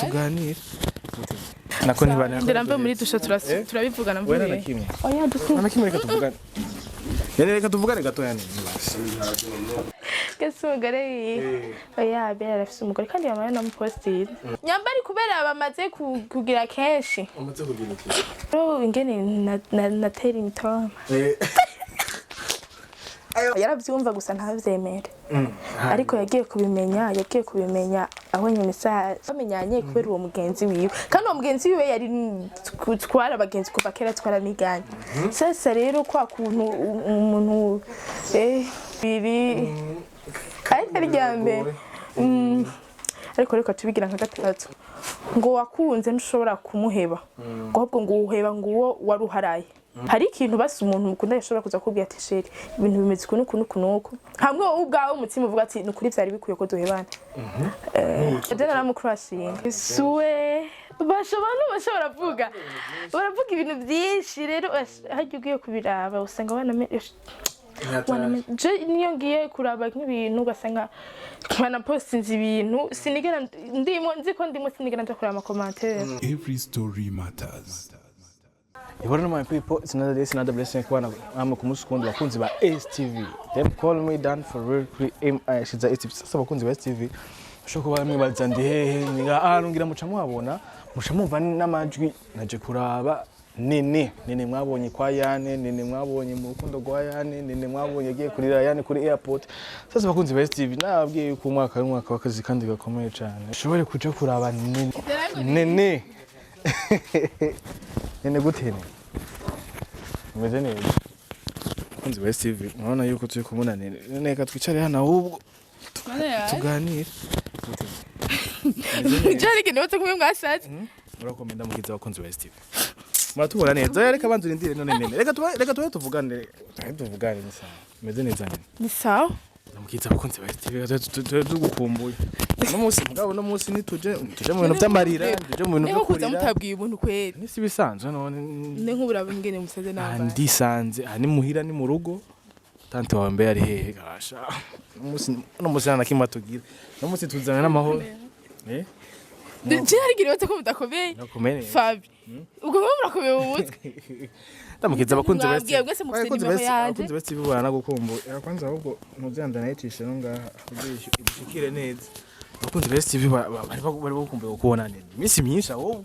Tuganire nako ntibana. Ndera mve muri dushe, turabivugana. Wena na Mvuye kimwe. Oya, dusu. Na kimwe, reka tuvugane. Nene, reka tuvugane gatoya, nene basi. Gese umugore wiwe? Oya, Bera arafise umugore kandi yamaye namupositira nyambari kubera bamaze kugira kenshi. Umaze kugira iki? Rero ingene natera imitoma, yaravyumva gusa ntavyemere, ariko yagiye kubimenya abonye message. Bamenyanye kubera uwo mugenzi wiwe, kandi uwo mugenzi wiwe yari twara abagenzi kuva kera, twaraniganye. Sasa rero kwa kuntu umuntu biri ariko ari rya mbere. Ariko reka tubigira nka gatatu, ngo wakunze ntushobora kumuheba, ngo ahubwo ngo uheba ngo uwo wari uharaye. Hari ikintu basi umuntu mukunda yashobora kuza kubwira ati: "Chéri, ibintu bimeze uku n'uku n'uku n'uku," hamwe wowe ubwawe umutima uvuga ati: "Ni ukuri vyari bikwiye ko duhebana." Je naramukurashinga suwe basha abantu basha baravuga ibintu byinshi. Rero harya ugiye kubiraba usanga je niyo ngiye kuraba nk'ibintu ugasanga banapostinze ibintu sinigera ndimo, nzi ko ndimo, sinigera nja kuraba ama commentaires. Every story matters. Ibona, my people, it's another day, it's another blessing kubana namwe ku munsi kundi, bakunzi ba STV. Them call me Dan for real kuri MI shiza STV. Sasa bakunzi ba STV, ushobora kuba mwibaza ndi hehe, ngira ahantu ngira muca muhabona, muca mumva n'amajwi. Naje kuraba Nene. Nene mwabonye kwa Yane, Nene mwabonye mu rukundo rwa Yane, Nene mwabonye agiye kurira Yane kuri airport. Sasa bakunzi ba STV, nababwiye yuko umwaka ari umwaka w'akazi kandi gakomeye cyane. Ushobore kuja kuraba Nene. Nene. Nene gute ne? Umeze neza? Bakunzi ba STV, murabona yuko turi kumwe na Nene. Nene, reka twicare hano ahubwo tuganire. Je reka niba kumwe mwashatse. Murakomenda mukiza abakunzi ba STV. Muratubona neza. Oya, reka banza urindire none Nene. Reka tube tuvugane. Tube tuvugane, ni sawa. Umeze neza, Nene? Ni sawa. Ndamukiza abakunzi ba STV, tube tugukumbuye. Uno munsi mugabo, uno munsi nituje tuje mu bintu vy'amarira, tuje mu bintu Niho vyo kuza kurira. mutabwiye ubuntu kweri. Nisi bisanzwe none. Ne nk'uburaba ingene musaze Ah, nambaye. Ndisanze aha ni muhira, ni mu rugo. Tante wawe mbe ari hehe gasha? Uno munsi nta na kimwe atugira. Uno munsi tuzana n'amahoro. Eh? Je hari igihe nibaza ko mudakomeye. Nakomeye. Fabi, ubwo muba murakomeye mu mutwe. Ndamukiza abakunzi ba Mwabwiye mwese mufite nimero yanje. Abakunzi ba STV baranagukumbuye. Kwanza ahubwo ntuzanda nayicishe no ngaha kugira ibishikire neza. Abakunzi ba STV bari bakumbuye kukubona neza. Iminsi myinshi ahubwo.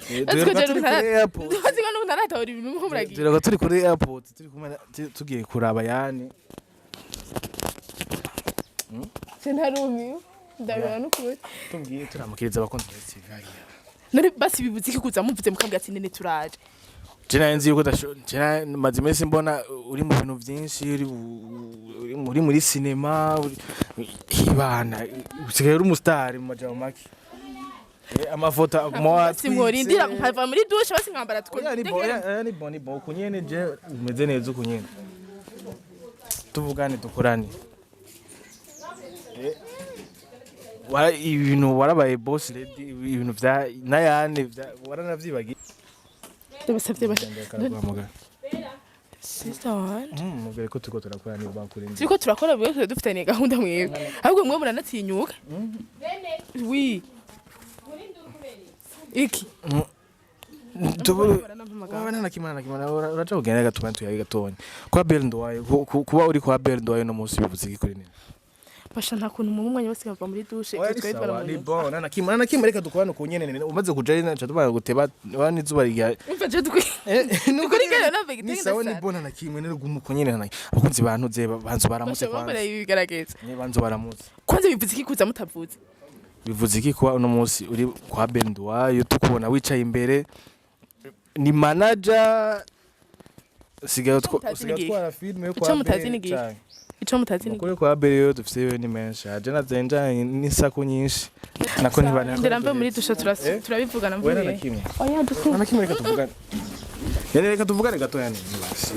Natwe duheruka je turi kuri airport. Nzi ko n'ubu ntaratahura ibintu muko muragiye. Duheruka turi kuri airport, turi kumwe tugiye kuraba Yani. Je ntarumiwe, ndabibona n'ukuri. Tubwiye turamukiriza abakunzi ba STV hariya. None basi bibuze iki kuza muvuze mukambwira ati: "Nene, turaje"? Je nari nzi yuko je maze iminsi mbona uri mu bintu byinshi, uri muri sinema, ibana usigaye uri umusitari mu majambo make. Amafoto aguma watwitse. Simworindira nkava muri douche basi nkambara two? Oya, ni bon, oya, ni bon, ni bon. Uku nyene je umeze neza uku nyene. Tuvugane, dukorane. Ibintu warabaye boss lady, ibintu vya nayane waranavyibagiye. Ndabasavye basha. Karaguhamagara. Sister wanje. Mubwire ko turiko turakora niba kuri ndi. Turiko turakora bwe, twe dufitaniye gahunda mwebwe, ahubwo mwe muranatinyuka. Oui, iki? Tuburu Baranampamagara. Wowe nta kimana na kimana uraca kugenda gatuma tuyaye gatonya. Kwa Belle Ndwaye, kuba uri kwa Belle Ndwaye no munsi bivuze iki kuri nini? Basha, nta kuntu mu mwanya wose nkava muri douche. Oya, Twe twari ni sawa, ni twaramuntu. bon, nta kimana na kimwe, reka dukorane ku nyene nene. Umaze kuja rero naca tubaye guteba wa n'izuba rigiye. Umva, je dukuri dukuri ngene nave Ni gitenge. sawa, ni bon, nta kimwe nero gumu ku nyene nta. Abakunzi bantu ze banzu baramutse Basha kwanza. bambara ibigaragaza. Ni banzu baramutse. Kwanza bivuze iki kuza mutavuze? Bivuze iki kuba uno munsi uri kwa Belle Ndwaye, tukubona wicaye imbere, ni manager sigaye Mutazi usigaye n'igihe. twara filme yo Ico kwa mutazi Belle n'igihe. cane. Ico mutazi ni Amakuru yo kwa Belle yo dufise yo ni menshi, aje nazenjanye n'isaku nyinshi nako ntibana. Ndera mve muri douche, turabivugana. Wena na Mvuye. kimwe. Oya, dusu. Nta na kimwe, reka tuvugane. Nene, reka tuvugane gatoya nene basi.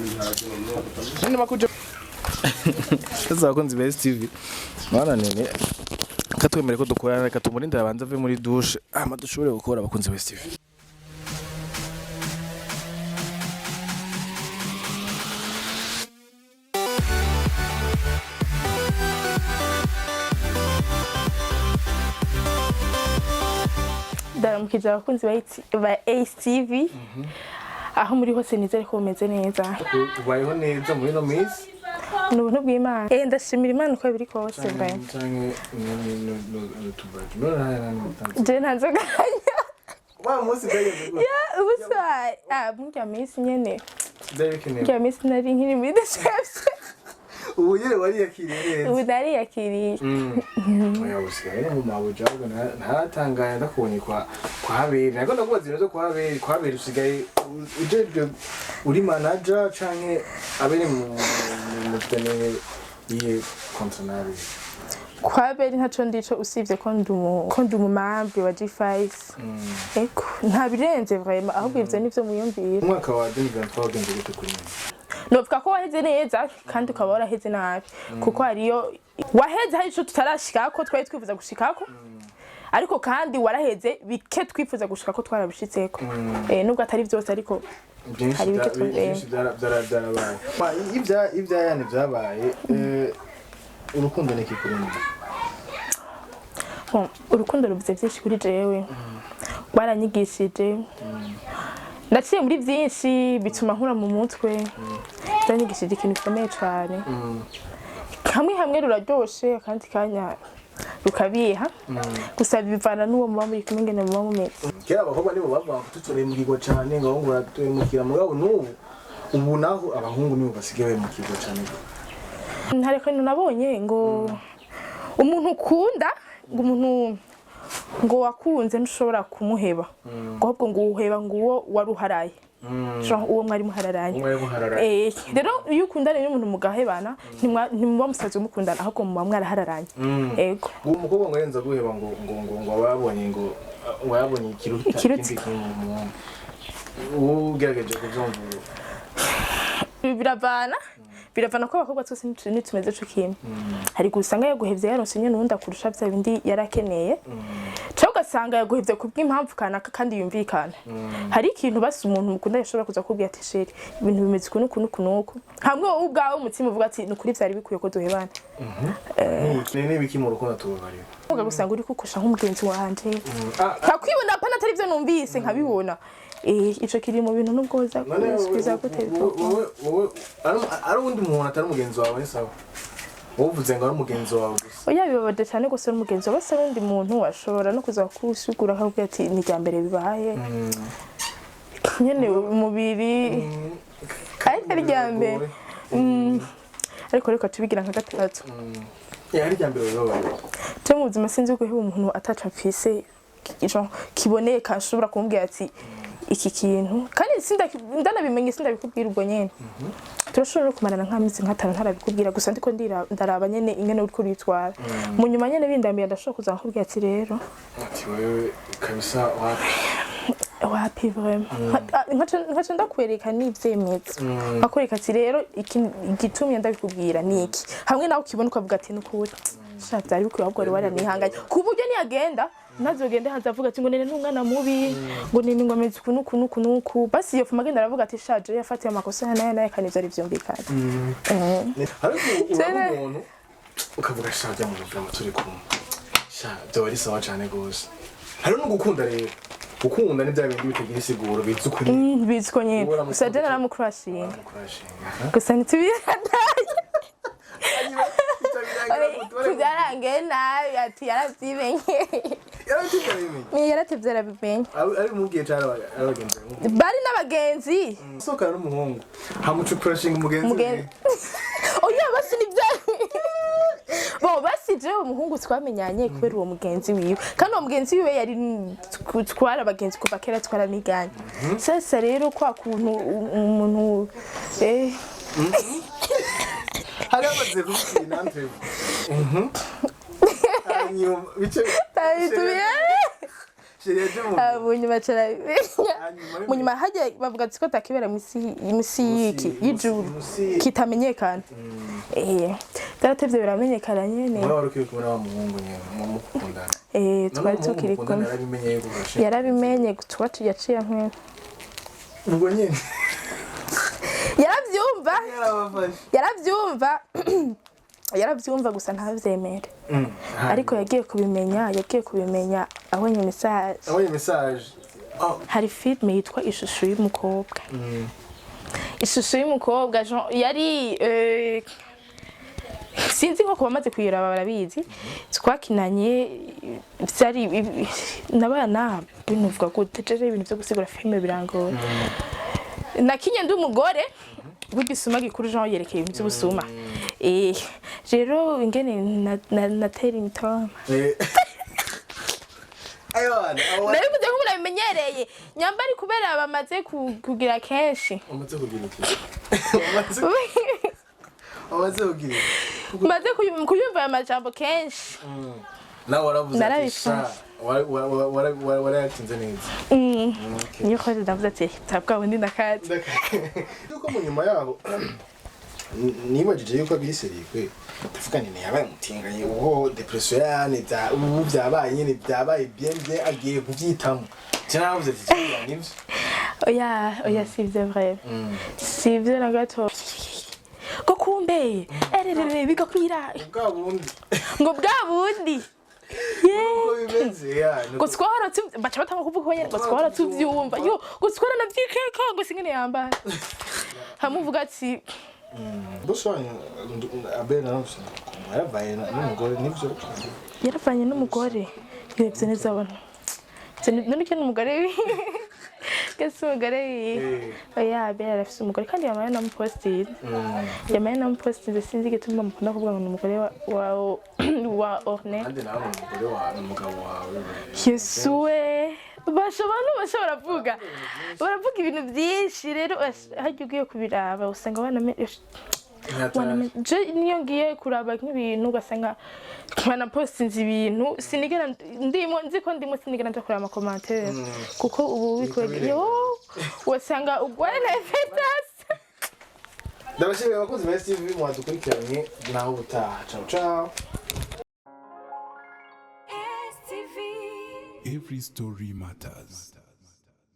Nene makuje. Sasa abakunzi ba STV, mwana nene katwemere ko dukorana, reka tumurindire abanze ave muri douche hama dushobore gukora, abakunzi ba STV. Ndaramukije abakunzi ba ACTV aho muri hose, nizere ko bumeze neza. Ubayeho neza muri ino minsi? Ni ubuntu bw'Imana. Ndashimira Imana uko biri kose vraiment. Canke n'utubaji none nta Je nta nzoga nywa. Wa munsi byagenze gute? Ubusa murya minsi nyene, Byari bikenewe. murya minsi nari nkiri muri déception. Ubu nyene wariyakiriye neza? Ubu nariyakiriye. Oya, usigaye no mu mabuja, ahubwo naratangaye ndakubonye kwa Haberi. Nako ndakubaza ibintu vyo kwa Haberi. Kwa Haberi usigaye ujejwe, uri manager canke abere mu iyihe contrat na Haberi? Kwa Beri ntaco ndico, usibye ko ndi umumambre wa G5. Eko nta birenze vraiment, ahubwo ivyo nivyo muyumvira. Umwaka wa 2023 wagenze gute kuri mwe? Novuga ko waheze neza kandi ukaba waraheze nabi, kuko hariyo waheze hari ico tutarashikako twari twifuza gushikako, ariko kandi waraheze bike twifuza gushikako twarabishitseko, nubwo atari vyose, ariko Byinshi. hari bike. Byinshi byarabaye. Ibya yani byabaye. Urukundo ni iki kuri mwe? Bon, urukundo ruvuze byinshi kuri jewe. Rwaranyigishije, ndaciye muri byinshi bituma nkura mu mutwe. Byanyigishije ikintu gikomeye cyane. Hamwe hamwe ruraryoshe, akandi kanya rukabiha. Gusa bivana n'uwo muba muri kumwe ingene muba mumeze. Kera abakobwa nibo bavuga ngo tuturemukirwa cyane, ngo abahungu baraturemukira, mugabo n'ubu ubu naho abahungu nibo basigaye bemukirwa cyane. Hari akantu nabonye ngo umuntu ukunda, ngo umuntu ngo wakunze ntushobora kumuheba, ngo ahubwo ngo uheba ngo uwo wari uharaye. Genre uwo mwari muhararanye. Umwe muhararanye. Rero iyo ukundana n'umuntu mugahebana, ntimuba musanzwe mukundana, ahubwo muba mwarahararanye. Ego. Ngo umukobwa ngo arenza guheba ngo aba yabonye ngo yabonye ikiruta Ikiruta. ikindi kintu mu muhungu. Wowe ugerageje kubyumva ubu? Biravana ko abakobwa twese ntitumeze co kimwe. Hari gusanga yaguhevye yaronse nyene uwundi akurusha vya bindi yarakeneye, cyangwa ugasanga yaguhevye kubw'impamvu kanaka kandi yumvikana. Hari ikintu basi umuntu mukunda yashobora kuza kubwira ati: "Chéri, ibintu bimeze uku n'uku n'uku n'uku," hamwe wowe ubwawe umutima uvuga ati: "Ni ukuri vyari bikwiye ko duhebana." Ni n'ibiki mu rukundo tubabarira? Uvuga gusanga uri kukosha nk'umugenzi wanje, Ah, nkakwibona pana atari byo numvise nkabibona. Ico kiri mu bintu nubwo woza none kuza gute. Wowe ari uwundi muntu atari umugenzi wawe ni sawa? Wowe uvuze ngo ari umugenzi wawe gusa. Oya, bibabaje cyane gusa n'umugenzi wawe, asa n'undi muntu ashobora no kuza kusigura akakubwira ati: "Ni irya mbere bibaye nyene umubiri," ariko ari irya mbere. Ariko reka tubigira nka gatatu. Ari irya mbere bibabaye. Je mu buzima sinzi guheba umuntu ataca mfise, genre kiboneka nshobora kumubwira ati iki kintu, kandi ndanabimenye sindabikubwira ubwo nyene. Turashobora no kumarana nk'amezi nk'atanu ntarabikubwira, gusa ndiko ndaraba nyene ingene uriko uritwara. Mu nyuma nyene bindamiye, ndashobora kuza nkakubwira ati: "Rero," Ati: "Wewe kabisa wapi." Wapi vraiment. Nkaca ndakwereka n'ivyemezo, nkakwereka ati: "Rero iki igitumye ndabikubwira ni iki," hamwe nawe ukibona ukavuga ati: "Nukuri sha byari bikwiye, ahubwo wari waranihanganye," ku buryo niyagenda ntazogende hanze avuga ati ngo nene n'umwana mubi, ngo nene ngo ameze uku n'uku n'uku n'uku. Basi iyo fuma agenda aravuga ati: "Shaje yafatiye amakosa ya naya naya," kandi vyari vyumvikana. Ariko uraba umuntu ukavuga: "Sha bya muntu vraiment turi kumwe, sha byaba ari sawa cyane gose." Hari no gukunda rero. Gukunda ni bya bindi bitagira isiguro, biza ukuri. Bizi ko nyene. Ubura Gusa je mukunda. naramukurashinga. Mukurashinga. Gusa ntitubiranaye, byarangiye nabi, ati yaravyimenye. Yarabyimenye. Yaratevye arabimenye. Ari mubwiye cyane abagenzi be? Bari n'abagenzi. Sohokana n'umuhungu hamuca ukurashinga umugenzi Umugenzi. we. Oya, basi ni bya bo basi jewe umuhungu twamenyanye kubera uwo mugenzi wiwe, kandi uwo mugenzi wiwe yari twara abagenzi kuva kera, twaraniganye. Sasa rero kwa kuntu umuntu Hari hamaze kubwira nantre hanyuma bice. Chéri yaje mu Mu nyuma carabimenya. Hanyuma Mu nyuma hajya bavuga ati ko takibera musi y'iki y'ijuru kitamenyekana. Byaratevye biramenyekana nyene. Mwe wari ukiri kumwe na wa muhungu nyene mu mukundana? Twari tukiri kumwe. Yarabimenye yuko urashinga? Yarabimenye, tuba yaciye nkwe. Ubwo nyene? Yarabyumva. Yarabafashe. Yarabyumva. Yaravyumva gusa ntavyemere, ariko yagiye kubimenya abonye message. Abonye message. Oh. Hari filime yitwa Ishusho y'Umukobwa. Ishusho y'Umukobwa, Jean yari sinzi nko kuba bamaze kuyiraba barabizi. Twakinanye, byari nabana binuvuga gute, jeje ibintu byo gusigura filime birangora. Nakinye ndi umugore w'igisuma gikuru, Jean yerekeye ibintu by'ubusuma. Rero ingene natera imitoma. Aywana awa. Nabivuze nk'umuntu abimenyereye, nyambari kubera bamaze kugira kenshi. Umaze kugira iki? Umaze kugira iki? Maze kuyumva aya majambo kenshi. Nawe waravuze ati Narabifashe. sha warayatinze neza. Niyo ko ndavuze ati tabwa bundi ndakazi. Yuko mu nyuma yaho nibajije yuko biri sérieux kwe, ndavuga nti yabaye umutinganyi, uho dépression yani bya ubu byabaye nyine, byabaye bien bien, agiye kubyitamo. Sinavuze ati kiriya nivyo. Oya, oya, si ivyo vrai, si ivyo na gato, ngo kumbe ererere bigakwira. Bwa bundi. Ngo bwa bundi. Uko bimeze ya. Ngo twahora baca batanga kuvuga ko nyene ngo twahora tuvyumva yo, ngo twahora navyikeka, ngo singene yambara hamuvuga ati. Bose wanyu Abel naravuse yaravaye n'umugore, nivyo? Yaravanye n'umugore, ivyo nizabona none ko n'umugore wiwe, gese umugore wiwe. Oya, Abel arafise umugore kandi yamaye namupostinze, yamaye namupostinze. Sinzi igituma mukunda kuvuga ngo ni umugore wa Orne. Kandi nawe ni umugore wawe, umugabo wawe. Yesu we, basha abantu basha baravuga ibintu byinshi. Rero harya ugiye kubiraba usanga je niyo ngiye kuraba nk'ibintu ugasanga banapostinze ibintu sinigera ndimo, nzi ko ndimo, sinigera nja kuraba ama commentaires, kuko ubu bikwegeye yo wasanga ugwaye na fetas. Ndabashimiye abakunzi ba STV mwadukurikiranye, naho ubutaha. Ciao ciao. STV. Every story matters.